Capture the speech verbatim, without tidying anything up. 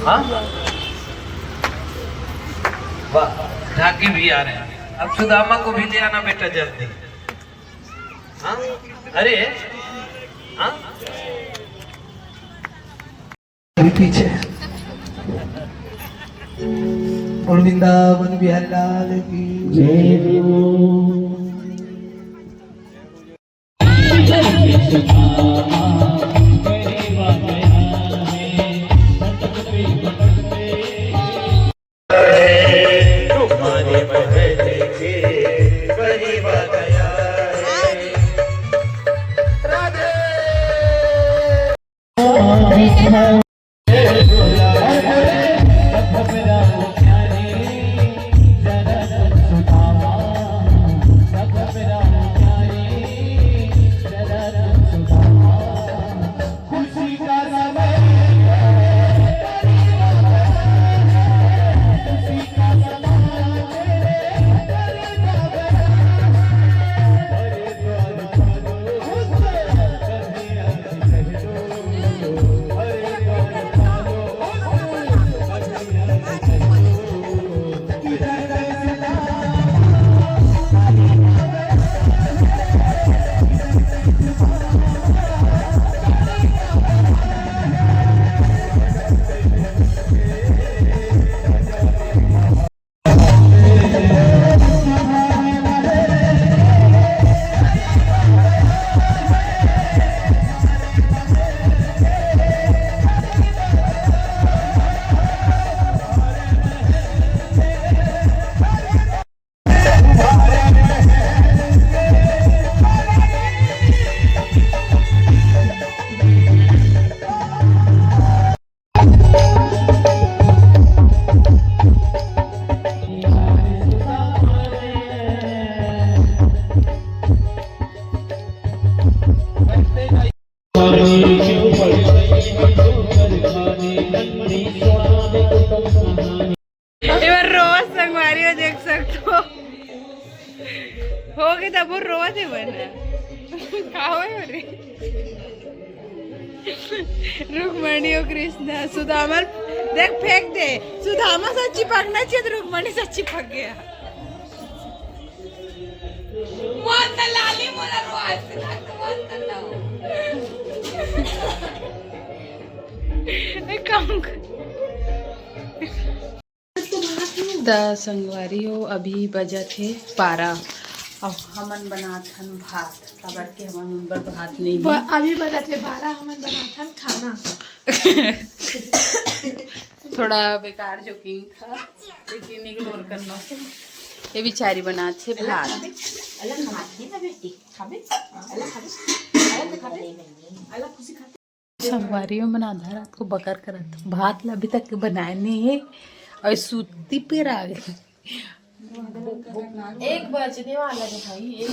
हाँ, वाह, धागे भी आ रहे हैं। अब सुदामा को भी ले आना बेटा जल्दी। हाँ, अरे, हाँ, अभी पीछे। बोल वृंदावन बिहारी लाल की जय। एबर रोवत संगवारी हो देख सकथो। हो गे तब रोवत हे मन। का होय रे? रुक्मणी अउ कृष्ण, सुदामा, देख फेंक दे। सुदामा से चिपकना चाहिए तो रुक्मणी से चिपक गया। मोर त लाली मोला रोवाए से लागत, मोर त ना। ए, काम कर। त संगवारी हो, अभी बजत हे बारह, अउ हमन बनात हन भात, काबर के हमन उन बर भात नहीं ब-, हे। अभी बजत हे बारह, हमन बनात हन खाना। थोड़ा बेकार जोकिंग था, लेकिन इग्नोर करना। ये बेचारी बनात हे भात। अलग खाबे? अलग खाबे ना बेटी? खाबे? अलग खाबे? अलग तो खाबे? अलग खुशी खाबे? संगवारी हो, मन आधा रात को बकर करत। भात ला अभी तक बनाए नहीं है और सूती पे आ गई। एक बजने वाला है भाई, एक।